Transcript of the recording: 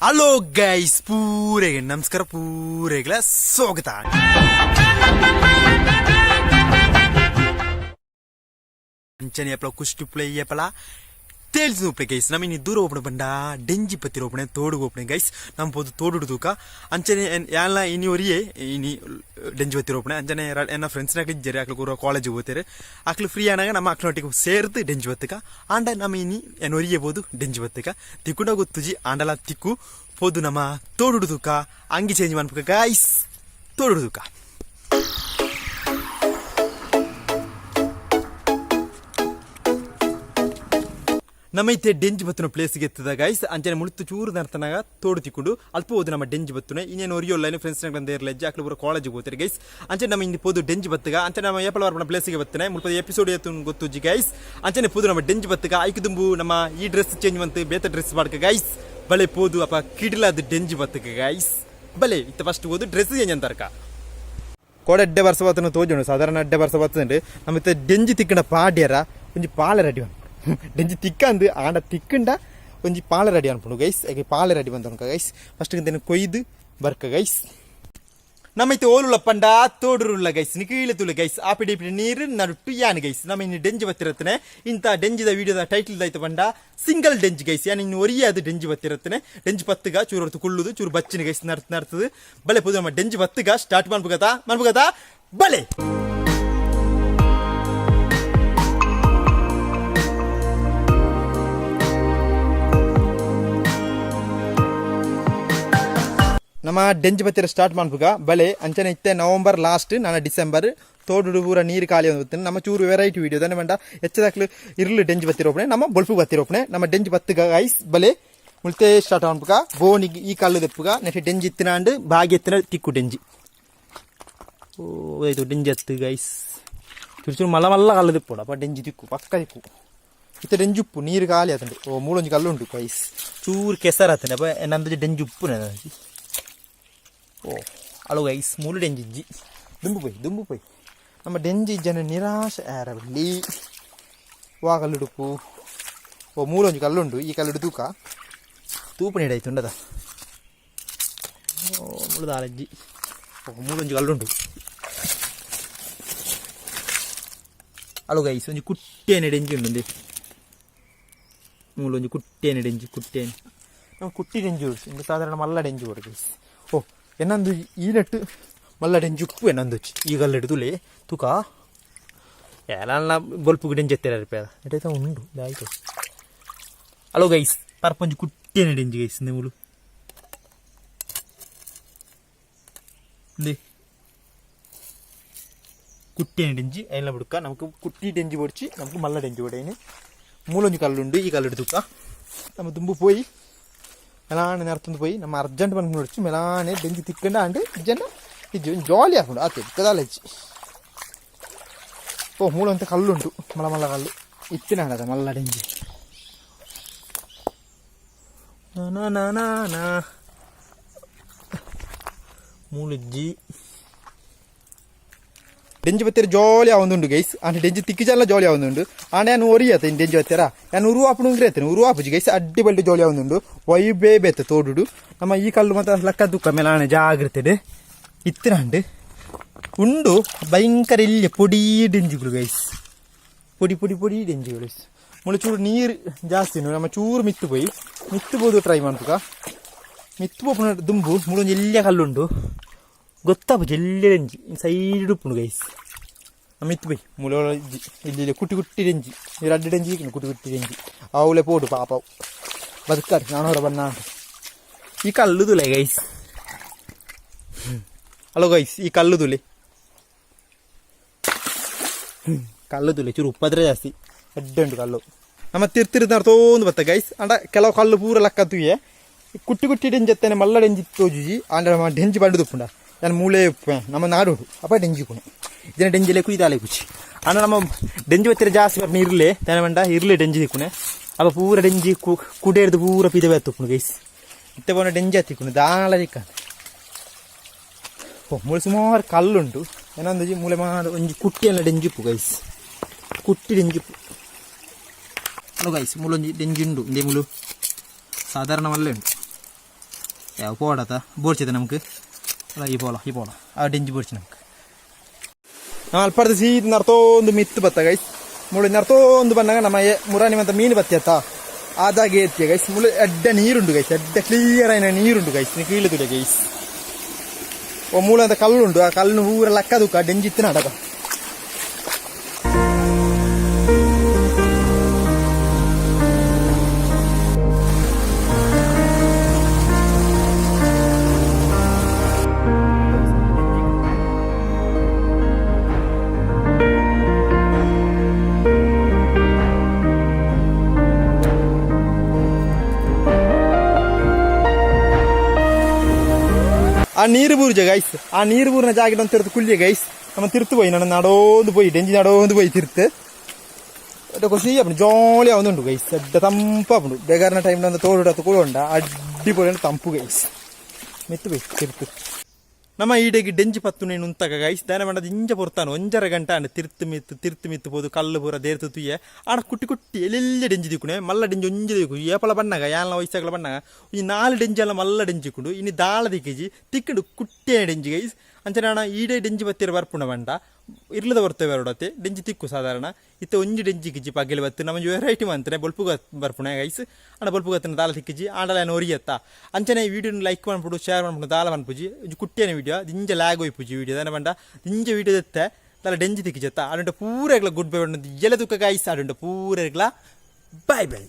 Hello guys, ಪೂರೆಗೆ ನಮಸ್ಕಾರ, ಪೂರೆಗಳ ಸ್ವಾಗತ. ಅಂಚನೆ ಅಪ್ಪಲ ಕುಷ್ಟಿ ಪ್ಲೇ ಅಪ್ಪಲ ತೇಲ್ಸಿ ಉಪ್ಪೆ ಗೈಸ್. ನಮ್ಮ ಇನ್ನು ದೂರ ಓಪಣ ಬಂಡ ಡೆಂಜಿ ಪತ್ತಿರ ಓಪಣೆ ತೋಡುಗೆ ಓಪಣೆ ಗೈಸ್. ನಮ್ಮ ಪೋದು ತೋಡುಡು ತೂಕ ಅಂಚನೆ ಯಾನ್ಲ ಇನಿ ಒರಿಯೇ ಇನಿ ಡೆಂಜಿ ಬತ್ತಿರ ಓಪಣೆ. ಅಂಚನೆ ಎನ್ನ ಫ್ರೆಂಡ್ಸ್ ನಾಕ ಇಜ್ಜರಿ, ಅಕ್ಲು ಪೂರ ಕಾಲೇಜ್ ಹೋಗ್ತಾರೆ. ಅಕ್ಲು ಫ್ರೀ ಆನಾಗ ನಮ್ಮ ಅಕ್ಲೊಟ್ಟಿಗೆ ಸೇರ್ದು ಡೆಂಜಿ ಬತ್ತಕ. ಆಂಡ ನಮ್ಮ ಇನಿ ಎನ್ ಒರಿಯೇ ಬೋದು ಡೆಂಜಿ ಬತ್ತಕ ತಿಕ್ಕುಂಡ ಗೊತ್ತುಜಿ, ಆಂಡಲ ತಿಕ್ಕು. ಪೋದು ನಮ್ಮ ತೋಡುಡು ತೂಕ. ಅಂಗಿ ಚೇಂಜ್ ಮನ್ಪುಕ ಗೈಸ್, ತೋಡುಡು ತೂಕ. ನಮ್ಮ ಇತ್ತೆ ಡೆಂಜಿ ಬತ್ತುನ ಪ್ಲೇಸ್ಗೆ ಎತ್ತದ ಗೈಸ್. ಅಂಚನೆ ಮುಳುತ್ತು ಚೂರು ನರ್ತನಾಗ ತೋಡು ತಿಕ್ಕೊಂಡು ಅಲ್ಪ ಹೋದು ನಮ್ಮ ಡೆಂಜಿ ಬತ್ತುನ. ಇನ್ನೇನು ಒರಿಯೋಲ್ಲ, ಫ್ರೆಂಡ್ಸ್ ಇರಲ್ಲ, ಅಕ್ಲು ಪೂರ ಕಾಲೇಜಿಗೆ ಹೋಗ್ತಾರೆ ಗೈಸ್. ಅಂಚನೆ ನಮ್ಮ ಇನ್ನು ಪೋದು ಡೆಂಜಿ ಬತ್ತಗ. ಅಂಚನೆ ನಮ್ಮ ಏಪಲ ವರ್ಪಣ ಪ್ಲೇಸ್ಗೆ ಬತ್ತನೆ ಮುಲ್ಪ ಎಪಿಸೋಡ್ ಎತ್ತು ಗೊತ್ತುಜಿ ಗೈಸ್. ಅಂಚನೆ ಪೋದು ನಮ್ಮ ಡೆಂಜಿ ಬತ್ತಗ. ಐಕು ದುಂಬು ನಮ್ಮ ಈ ಡ್ರೆಸ್ ಚೇಂಜ್ ಮಂತು ಬೇತ ಡ್ರೆಸ್ ಮಾಡ್ಕ ಗೈಸ್. ಬಲೆ ಪೋದು ಅಪ್ಪ ಕಿಡ್ಲಾದ ಡೆಂಜಿ ಬತ್ತಕ ಗೈಸ್. ಬಲೆ ಇತ್ತ ಫಸ್ಟ್ ಹೋದು ಡ್ರೆಸ್ ಚೇಂಜ್ ಅಂತಾರಕ. ಕೋಡೆ ಎಡ್ಡೆ ವರ್ಷ ಬತ್ತನ ತೋಜುಂಡು, ಸಾಧಾರಣ ಎಡ್ಡೆ ವರ್ಷ ಬತ್ತುಂಡು. ನಮ್ಮ ಇತ್ತೆ ಡೆಂಜಿ ತಿಕ್ಕಂಡ ಪಾಡ್ಯರ ಒಂಜಿ ಪಾಲೆ ರೆಡಿ. ಡೆಂಜಿ ತಿಕ್ಕಂದು ಆಂಡ ತಿಕ್ಕಂಡ ಒಂಜಿ ಪಾಲೆ ರೆಡಿ ಅನ್ಪುಂಡು ಗೈಸ್. ಈಗ ಪಾಲೆ ರೆಡಿ ಬಂದನುಕ ಗೈಸ್. ಫಸ್ಟ್ ಇಂದೆನ್ ಕೊಯ್ದು ಬರ್ಕ ಗೈಸ್. ನಮ್ಮ ಇತ್ತೆ ಓಲುള്ള ಪಂಡ ತೋಡುರುಳ್ಳ ಗೈಸ್. ನಿಕೀಳ ತುಳು ಗೈಸ್. ಆಪಿಡಿ ಇಪಿಡಿ ನೀರು ನಡುಟ್ಟು ಯಾನ್ ಗೈಸ್. ನಮ್ಮ ಇನ್ನು ಡೆಂಜಿ ಬತ್ತಿರತ್ತನೆ. ಇಂಥ ಡೆಂಜಿದ ವಿಡಿಯೋದ ಟೈಟಲ್ ದೈತ ಪಂಡ ಸಿಂಗಲ್ ಡೆಂಜಿ ಗೈಸ್. ಯಾನ್ ಇನ್ನು ಒರಿಯೇ ಅದು ಡೆಂಜಿ ಬತ್ತಿರತ್ತನೆ. ಡೆಂಜಿ ಪತ್ತುಗ ಚೂರು ಹೊರ್ತು ಕುಳ್ಳುದು ಚೂರು ಬಚ್ಚಿನ ಗೈಸ್ ನಡ್ತು ನಡ್ತದು. ಬಲೆ ಪುದು ನಮ್ಮ ಡೆಂಜಿ ಬತ್ತುಗ. ಸ್ಟಾರ್ಟ್ ಮನ್ಪುಗತ ಮನ್ಪುಗತ ಬಲೆ. ನಮ್ಮ ಡೆಂಜಿ ಬತ್ತಿರ ಸ್ಟಾರ್ಟ್ ಮನ್ಪುಗ ಬಲೆ. ಅಂಚನೆ ಇತ್ತೆ ನವೆಂಬರ್ ಲಾಸ್ಟ್, ನಾನ ಡಿಸೆಂಬರ್. ತೋಡುಡು ಪೂರ ನೀರು ಖಾಲಿ ಒಂದು. ನಮ್ಮ ಚೂರು ವೆರೈಟಿ ವಿಡಿಯೋ ದಾನೆ ಬಂಡ ಹೆಚ್ಚದಾಕ್ಲು ಇರ್ಲು ಡೆಂಜಿ ಬತ್ತಿರೋಪಣೆ, ನಮ್ಮ ಬೊಲ್ಪು ಬತ್ತಿರೋಪಣೆ. ನಮ್ಮ ಡೆಂಜಿ ಬತ್ತುಗ ಗೈಸ್. ಬಲೆ ಮುಲ್ತೆ ಸ್ಟಾರ್ಟ್ ಮನ್ಪುಗ. ಬೋನಿಗೆ ಈ ಕಲ್ಲು ದೆಪ್ಪುಗ. ನೆಕ್ಸ್ಟ್ ಡೆಂಜಿ ಇತ್ತಿನಾಂಡು ಬಾಗಿ ಎತ್ತಿನ ತಿಕ್ಕು ಡೆಂಜಿ. ಓ, ಇದು ಡೆಂಜಿ ಅತ್ತು ಗೈಸ್. ಚೂರು ಚೂರು ಮಲ್ಲ ಮಲ್ಲ ಕಲ್ಲು ದೆಪ್ಪುಡು, ಅಪ್ಪ ಡೆಂಜಿ ತಿಕ್ಕು, ಪಕ್ಕ ತಿಕ್ಕು. ಇತ್ತೆ ಡೆಂಜಿ ಉಪ್ಪು, ನೀರು ಖಾಲಿ ಆತಂಡು. ಓ, ಮೂಲೊಂಜಿ ಕಲ್ಲು ಉಂಟು ಗೈಸ್. ಚೂರು ಕೆಸರು ಆತಂಡೆ. ಅಪ್ಪ ನಂದು ಡೆಂಜಿ ಉಪ್ಪು. ಓ ಅಳು ಗೈಸ್, ಮೂಲು ಡೆಂಜಿಜ್ಜಿ. ದುಂಬು ಪೋಯ್, ದುಂಬು ಪೋಯ್. ನಮ್ಮ ಡೆಂಜಿ ಜನ ನಿರಾಶೆ ಆರಬಲ್ಲಿ. ವಾ ಕಲ್ಲುಡುಪು? ಓ, ಮೂಲೊಂಜಿ ಕಲ್ಲುಂಡು. ಈ ಕಲ್ಲುಡು ತೂಕ ತೂಪು ನೀಡಾಯ್ತು ಉಂಡದ. ಓ, ಮುಳು ದಾಲಜ್ಜಿ. ಓ, ಮೂಲೊಂಜಿ ಕಲ್ಲುಂಡು. ಅಳು ಗೈಸ್, ಒಂಜಿ ಕುಟ್ಟೇನೆ ಡೆಂಜಿ ಉಂಡು. ಮೂಲೊಂಜಿ ಕುಟ್ಟೇನೆ ಡೆಂಜಿ, ಕುಟ್ಟೇನೆ. ನಮ್ಮ ಕುಟ್ಟಿ ಡೆಂಜಿ ಉಂಡು, ಸಾಧಾರಣ ಮಲ್ಲ ಡೆಂಜಿ ಉಂಡು ಗೈಸ್. ಓ, ಎನ್ನಂದು ಈ ನೆಟ್ಟು ಮಲ್ಲ ಡೆಂಜಿ ಉಪ್ಪು ಎನ್ನಂದು. ಈ ಕಲ್ಲೆಡು ತುಲೆ ತೂಕ. ಏಲಲ್ಲ ಬೊಲ್ಪುಗು ಡೆಂಜಿ ಎತ್ತೆರ ರಿಪೇದ ಎಟೈತ ಉಂಡು ಆಯ್ತು. ಹಲೋ ಗೈಸ್, ಪರ್ಪೊಂಜಿ ಕುಟ್ಟೇನೆ ಡೆಂಜಿ ಗೈಸ್. ಮುಲು ಇಂದೆ ಕುಟ್ಟೇನೆ ಡೆಂಜಿ. ಐಲ ಬುಡ್ಕ ನಮಕ್ ಕುಟ್ಟಿ ಡೆಂಜಿ പൊടിച്ച് നമുക്ക് ಮಲ್ಲ ಡೆಂಜಿ പൊടിയതിന്. ಮೂಲೊಂಜಿ ಕಲ್ಲುಂಡು. ಈ ಕಲ್ಲೆಡು ತೂಕ. ನಮ್ಮ ದುಂಬು ಪೋಯಿ ಮೆಲಾನೆ ನರ್ತೊಂದು ಪೋಯಿ. ನಮ್ಮ ಅರ್ಜೆಂಟ್ ಬಂದು ನೋಡ್ಚಿ ಮೆಲಾನೆ ಡೆಂಜಿ ತಿಕ್ಕಂಡ ಆಂಡ್ ಇಜ್ಜಂಡ ಇಜ್ಜಿ. ಜಾಲಿ ಆಪುಂಡು ಆತೆ ಕದಾಲಜ್ಜಿ. ಓ, ಮೂಲಂತ ಕಲ್ಲುಂಟು, ಮಲ್ಲ ಮಲ್ಲ ಕಲ್ಲು ಇತ್ತಿನ ಹಣದ ಮಲ್ಲ ಡೆಂಜಿ. ನಾ ನಾ ನಾ ನಾ ಮೂಲಿಜ್ಜಿ. ಡೆಂಜಿ ಬತ್ತಿರ ಜಾಲಿ ಆವೊಂದುಂಡು ಗೈಸ್. ಆಂಡ ಡೆಂಜಿ ತಿಕ್ಕಿಜಲ್ಲ ಜಾಲಿ ಆವೊಂದುಂಡು. ಆಂಡ ಯಾನ್ ಒರಿಯತ ಇನ್ ಡೆಂಜಿ ಬತ್ತೆರ ಯಾನ್ ಉರು ಆಪುಂಡು ಅಂಗ್ರೆ ಉರು ಆಪುಜಿ ಗೈಸ್. ಅಡ್ಡಿ ಬಲ್ಡಿ ಜಾಲಿ ಆವೊಂದುಂಡು. ವೈಬೇ ಬೇತೆ ತೋಡುಡು. ನಮ್ಮ ಈ ಕಲ್ಲು ಮಾತ್ರ ಲಕ್ಕ ದುಕ್ಕ ಮೇಲಾನೆ ಜಾಗ್ರತೆಡ್ ಇತ್ತಿನಾಂಡ್ ಉಂಡು. ಭಯಂಕರ ಇಲ್ಲಿ ಪೊಡಿ ಡೆಂಜಿಗಳು ಗೈಸ್, ಪೊಡಿ ಪೊಡಿ ಪೊಡಿ ಡೆಂಜಿಗಳು. ಮುಳು ಚೂರು ನೀರು ಜಾಸ್ತಿ ಉಂಡು. ನಮ್ಮ ಚೂರು ಮಿತ್ತು ಪೋಯಿ, ಮಿತ್ತು ಪೋದು ಟ್ರೈ ಮನ್ಪುಗ. ಮಿತ್ತು ಪೋಪುನ ದುಂಬು ಮುಳೊಂಜಿ ಎಲ್ಯ ಕಲ್ಲುಂಡು. ಗೊತ್ತಾಪುಜಿ, ಎಲ್ಯ ಡೆಂಜಿ ಸೈಡ್ ಉಪ್ಪುಂಡು ಗೈಸ್. ನಮ್ಮ ಮಿತ್ತು ಪೋಯಿ ಮುಳು ಇಜ್ಜಿ. ಇಲ್ಲಿ ಇಲ್ಲಿ ಕುಟ್ಟಿ ಕುಟ್ಟಿ ಡೆಂಜಿ, ಈ ರಡ್ಡು ಡೆಂಜಿ ಇಕ್ಕುಂಡು. ಕುಟ್ಟಿ ಕುಟ್ಟಿ ಡೆಂಜಿ ಅವಳೆ ಪೋಡು ಪಾಪ ಬದುಕಾಡು. ನಾನು ಹೊರ ಬನ್ನ ಈ ಕಲ್ಲು ತುಲೆ ಗೈಸ್. ಹಲೋ ಗೈಸ್, ಈ ಕಲ್ಲು ತುಲೆ, ಕಲ್ಲು ತುಲೆ. ಚೂರು ಉಪ್ಪದ್ರೆ ಜಾಸ್ತಿ ಎಡ್ಡೆ ಉಂಟು ಕಲ್ಲು. ನಮ್ಮ ತಿರ್ತಿರು ತೋಂದು ಬತ್ತ ಗೈಸ್. ಅಂಡ ಕೆಲವು ಕಲ್ಲು ಪೂರ ಲಕ್ಕ ತೂಯೆ. ಕುಟ್ಟಿ ಕುಟ್ಟಿ ಡೆಂಜಿ ಎತ್ತನೆ ಮಲ್ಲ ಡೆಂಜಿ ತೋಜುಜಿ. ಆಂಡ ನಮ್ಮ ಡೆಂಜಿ ಬಂಡು ತುಪ್ಪುಂಡ ಯಾನ್ ಮೂಲೆ ಉಪ್ಪೆ ನಮ್ಮ ನಾಡು ಅಪ್ಪ ಡೆಂಜಿ ಕುಣೆ ಇದನ್ನ ಡೆಂಜಿಲೆ ಕುಯ್ದಾಲೆ ಕುಚಿ. ಅಂಡ ನಮ್ಮ ಡೆಂಜಿ ಬತ್ತಿರ ಜಾಸ್ತಿ ಬರ್ನ ಇರ್ಲೆ ತನೆ ಬಂಡ ಇರ್ಲೆ ಡೆಂಜಿ ತಿಕ್ಕುನೆ. ಅಪ್ಪ ಪೂರ ಡೆಂಜಿ ಕುಡೇರ್ದು ಪೂರ ಪಿದೆ ತುಪ್ಪುಂಡು ಗೈಸ್. ಇತ್ತೆ ಪೋನ ಡೆಂಜಿ ತಿಕ್ಕುಂಡು ದಾಲ ತಿಕ್ಕ. ಓ, ಮೂಲೆ ಸುಮಾರು ಕಲ್ಲುಂಟು. ಏನೊಂದು ಮೂಲೆ ಮಾಡ ಒಂಜಿ ಕುಟ್ಟಿ ಎಲ್ಲ ಡೆಂಜಿಪ್ಪು ಗೈಸ್, ಕುಟ್ಟಿ ಡೆಂಜಿಪ್ಪು. ಹಲೋ ಗೈಸ್, ಮೂಲೊಂಜಿ ಡೆಂಜಿ ಉಂಡು. ಇಂದೇ ಮುಲು ಸಾಧಾರಣ ಮಲ್ಲೆ ಉಂಟು. ಯಾವ ಪೋಡತ ಬೋರ್ಚಿದೆ ನಮ್ಗೆ ಅಲ್ಲ. ಈ ಪೋಲ, ಈ ಪೋಲ, ಆ ಡೆಂಜಿ ಬೋರ್ಚಿ ನಮ್ಗೆ. ನಾವು ಅಲ್ಪಡ್ದು ಸೀದ ನರ್ತೋಂದು ಮಿತ್ತು ಬತ್ತ ಗೈಸ್. ಮುಳು ನರ್ತೋಂದು ಬಂದಾಗ ನಮ್ಮ ಮುರಾನಿ ಮಂತ ಮೀನು ಬತ್ತಿಯತ್ತ, ಆ ಜಾಗೆ ಎತ್ತಿಯ ಗೈಸ್. ಮುಳು ಎಡ್ಡ ನೀರುಂಡು ಗೈಸ್, ಎಡ್ಡ ಕ್ಲಿಯರ್ ಆಯ್ನ ನೀರುಂಡು ಗೈಸ್. ಕೀಳುದುಡೆ ಗೈಸ್. ಓ ಮೂಲ ಅಂತ ಕಲ್ಲುಂಡು, ಆ ಕಲ್ಲು ಊರ ಲಕ್ಕದುಕ ಡೆಂಜಿತ್ತು ನಾಟಕ. ಆ ನೀರು ಬೂರ್ಜ ಗೈಸ್, ಆ ನೀರು ಬೂರಿನ ಜಾಗ ಒಂದು ತಿರ್ತು ಕುಲ್ಲಿಯ ಗೈಸ್. ನಮ್ಮ ತಿರ್ತು ಪೋಯಿ, ನನ್ನ ನಡೋಂದು ಪೋಯಿ, ಡೆಂಜಿ ನಡೋಂದು ಪೋಯಿ ತಿರ್ತು. ಎಡ್ಡೆ ಖುಷಿ ಆಪುಂಡು, ಜಾಲಿ ಆವೊಂದುಂಡು ಗೈಸ್. ಎಡ್ಡೆ ತಂಪಾಪುಂಡು. ಬೇಗಾರಿನ ಟೈಮ್ ಒಂದು ತೋಡು ಕೂಡೊಂಡ ಅಡ್ಡಿಪೊಲಿ ತಂಪು ಗೈಸ್. ಮಿತ್ತು ಪೋಯಿ ತಿರ್ತು. ನಮ್ಮ ಈಡೆಗೆ ಡೆಂಜಿ ಪತ್ತು ನೇನು ಉಂತಕ ಗೈಸ್. ದಾನ ಮಂಡದ ಇಂಜ ಪೊರ್ತಾನು ಒಂಜರ ಗಂಟೆ ಆಂಡ್. ತಿರ್ತು ಮಿತ್ತು, ತಿರ್ತು ಮಿತ್ತು ಪೋದು ಕಲ್ಲು ಪೂರ ದೇರ್ತು ತುಯ್ಯೆ. ಆಡ ಕುಟ್ಟಿ ಕುಟ್ಟಿ ಎಲ್ಲೆಲ್ಲ ಡೆಂಜಿ ದಿಕ್ಕುನೆ. ಮಲ್ಲ ಡೆಂಜಿ ಒಂಜಿ ದಿಕ್ಕು. ಏಪಲ ಬಣ್ಣಗ ಯಾನ್ಲ ವಯಸ್ಸಾಗಲ ಬಣ್ಣಗ ಈ ನಾಲ್ ಡೆಂಜಿ ಎಲ್ಲ ಮಲ್ಲ ಡೆಂಜಿ ಕುಂಡು. ಇನಿ ದಾಳ ದಿಕ್ಕಿಜಿ, ತಿಕ್ಕುಂಡು ಕುಟ್ಟಿಯ ಡೆಂಜಿ ಗೈಸ್. ಅಂಚನೆ ಅಣ್ಣ ಈಡೆ ಡೆಂಜಿ ಬತ್ತಿರ ಬರ್ಪುಣ ಬಂಡ ಇರ್ಲದ ಬರ್ತೇವೆ ಬರೋಡತ್ತೆ ಡೆಂಜಿ ತಿಕ್ಕು ಸಾಧಾರಣ. ಇತ್ತ ಒಂಜಿ ಡೆಂಜಿ ಕಿಜ್ಜಿ. ಪಗ್ಗೆಲ್ ಬತ್ತು ನಮ್ಮ ವೆರೈಟಿ ಮಂತನೆ ಬೊಲ್ಪು ಬರ್ಪುಣ ಗೈಸ್. ಅಣ್ಣ ಬೊಲ್ಪು ಗತ್ತನ ದಾಲ ತಿಕ್ಕಿಜಿ ಆಂಡಲ ಒರಿಯತ್ತ. ಅಂಚನೆ ವಿಡಿಯೋನ ಲೈಕ್ ಮಾಡ್ಬಿಡು, ಶೇರ್ ಮಾಡ್ಬಿಡು. ದಾಲ ಮನ್ಪುಜಿ, ಒಂಜಿ ಕುಟ್ಟಿಯನ ವಿಡಿಯೋ, ದಿಂಜ ಲ್ಯಾಗ್ ಹೋಯ್ಪುಜಿ ವಿಡಿಯೋ. ದಾನ ಬಂಡ ದಿಂಜ ವಿಡಿಯೋ ದತ್ತೆ ದಾಲ ಡೆಂಜಿ ತಿಕ್ಕಿಜತ್ತ. ಅಡುಂಟ ಪೂರ ಗುಡ್ ಬೈ. ಎಲೆ ದುಃಖ ಗೈಸ್. ಅಡುಂಟ ಪೂರ ಬೈ ಬೈ.